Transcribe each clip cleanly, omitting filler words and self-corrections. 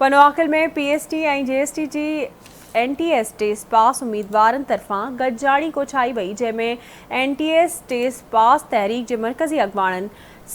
Pano Aqil ۾ P S T ۽ J S T جي N T S test pass اميدوارن طرفان گڏجاڻي ڪوٺائي وئي جنهن ۾ N T S test pass تحريڪ جي مرڪزي اڳواڻن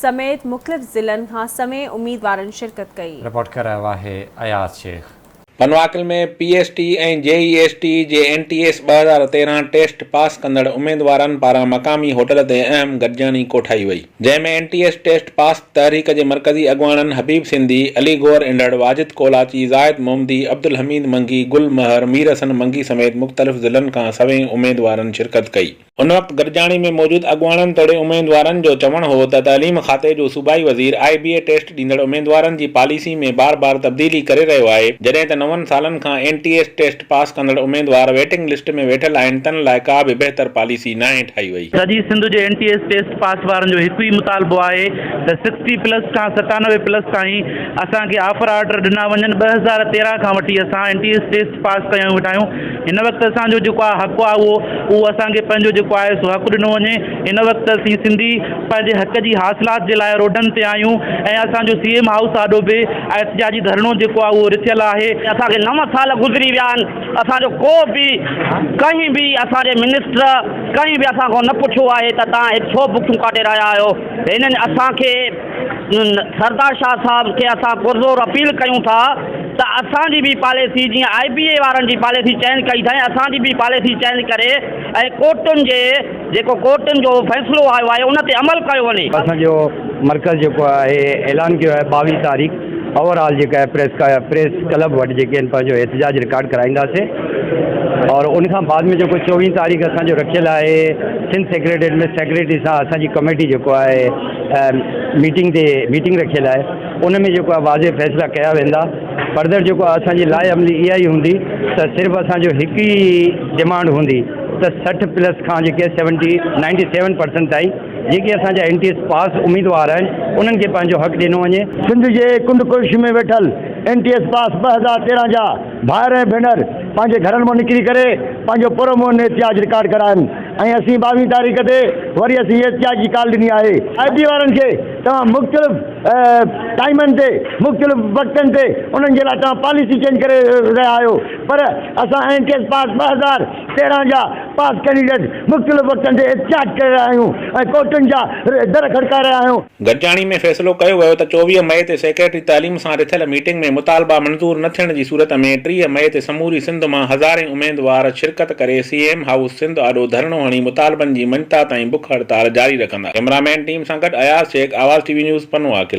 سميت مختلف ضلعن کان سوين اميدوارن شرڪت ڪئي. رپورٽ ڪري رهيو آهي Ayaz Shaikh. Pano Aqil ۾ P S T ۽ J E S T جي N T S 2013 test pass ڪندڙ اميدوارن پاران مقامي هوٽل تي اهم گڏجاڻي ڪوٺائي وئي جنهن ۾ N T S test pass تحريڪ جي مرڪزي اڳواڻن حبيب سنڌي، علي گوهر انڍڙ، واجد ڪولاچي، زاهد محمدي، عبدالحميد منگي، گل مهر، مير حسن منگي سميت مختلف ضلعن کان سوين اميدوارن شرڪت ڪئي. ان وقت گڏجاڻي ۾ موجود اڳواڻن توڙي اميدوارن جو چوڻ هو ته تعليم کاتي جو صوبائي وزير آء بي اي ٽيسٽ ڏيندڙ اميدوارن جي پاليسي ۾ بار بار تبديلي ڪري رهيو آهي جڏهن ته نون سالن کان N T S test pass ڪندڙ اميدوار ويٽنگ لسٽ ۾ ويٺل آهن تن لاء ڪا به بهتر پاليسي ناهي ٺاهي وئي. سڄي سنڌ جي N T S test pass وارن جو هڪ ئي مطالبو آهي ته سڪسٽي پلس کان 97 پلس تائين اسان کي آفر آرڊر ڏنا وڃن 2013 کان وٺي اسان N T S test pass ڪيون ويٺا آهيون هن وقت اسان جو جيڪو آهي حق آهي اهو اهو اسان کي پنهنجو جيڪو آهي سو حق ڏنو وڃي هن وقت اسين سنڌي پنهنجي حق جي حاصلات جي لاء روڊن تي آهيون ۽ اسان جو سي ايم هائوس آڏو به احتجاجي ڌرڻو جيڪو آهي اهو رٿيل آهي. اسان کي نو سال گذري ويا آهن اسان جو ڪو به ڪنهن به اسان جي منسٽر ڪنهن به اسان کان نه پڇيو آهي ته توهان هت ڇو بکون ڪاٽي رهيا آهيو هنن اسان کي سردار شاهه صاحب کي اسان پرزور اپيل ڪيون ٿا ته اسان جي به پاليسي جيئن آء بي اي وارن جي پاليسي چينج ڪئي اٿائين اسان جي به پاليسي چينج ڪري ۽ ڪورٽن جي جيڪو ڪورٽن جو فيصلو آيو آهي ان تي عمل ڪيو وڃي. اسان جو مرڪز جيڪو آهي اعلان ڪيو آهي 22 تاريخ اوور آل جيڪا آهي پريس پريس ڪلب وٽ جيڪي آهن پنهنجو احتجاج رڪارڊ ڪرائينداسين اور ان کان بعد ۾ جيڪو 24 تاريخ اسان جو رکيل آهي سنڌ سيڪريٽريٽ ۾ سيڪريٽري سان اسان جي ڪميٽي جيڪو آهي ميٽنگ تي ميٽنگ رکيل آهي ان ۾ جيڪو آهي واضح فيصلا ڪيا ويندا فردر جيڪو آهي اسان جي لاء عملي اها ئي هوندي ته صرف اسان جو هڪ ئي ڊمانڊ هوندي ته 60 پلس کان جيڪي سيونٽي نائنٽي سيون پرسنٽ تائين جيڪي اسان جا اين ٽي ايس پاس اميدوار آهن انهن کي پنهنجو حق ڏنو وڃي. سنڌ جي ڪنڊ ڪڙڇ ۾ ويٺل اين ٽي ايس پاس 2013 جا ڀائر ۽ ڀينر پنهنجي گهرن مان نڪري ڪري پنهنجو پرامن احتجاج رڪارڊ ڪرائن ۽ اسين 22 تاريخ تي وري اسين احتجاج جي ڪال ڏني آهي. آء بي وارن کي توهان مختلف ٽائيمن تي مختلف وقتن تي انهن جي لاء توهان پاليسي چينج ڪري رهيا آهيو پر اسان اين ٽي ايس پاس 2013 جا پاس ڪينڊيڊيٽ مختلف وقتن تي احتجاج ڪري رهيا آهيون ۽ ڪورٽن جا در کڙڪائي رهيا آهيون. گڏجاڻي ۾ فيصلو ڪيو ويو ته 24 مئي تي سيڪريٽري تعليم سان رٿيل ميٽنگ ۾ مطالبا منظور نه ٿيڻ جي صورت ۾ 30 مئي تي سموري سنڌ مان هزارين اميدوار شرڪت ڪري سي ايم هائوس سنڌ آڏو ڌرڻو هڻي مطالبن جي مڃتا تائين بک هڙتال جاري رکندا. ڪئميرا مين ٽيم سان گڏ Ayaz Shaikh, Awaz T V news, Pano Aqil.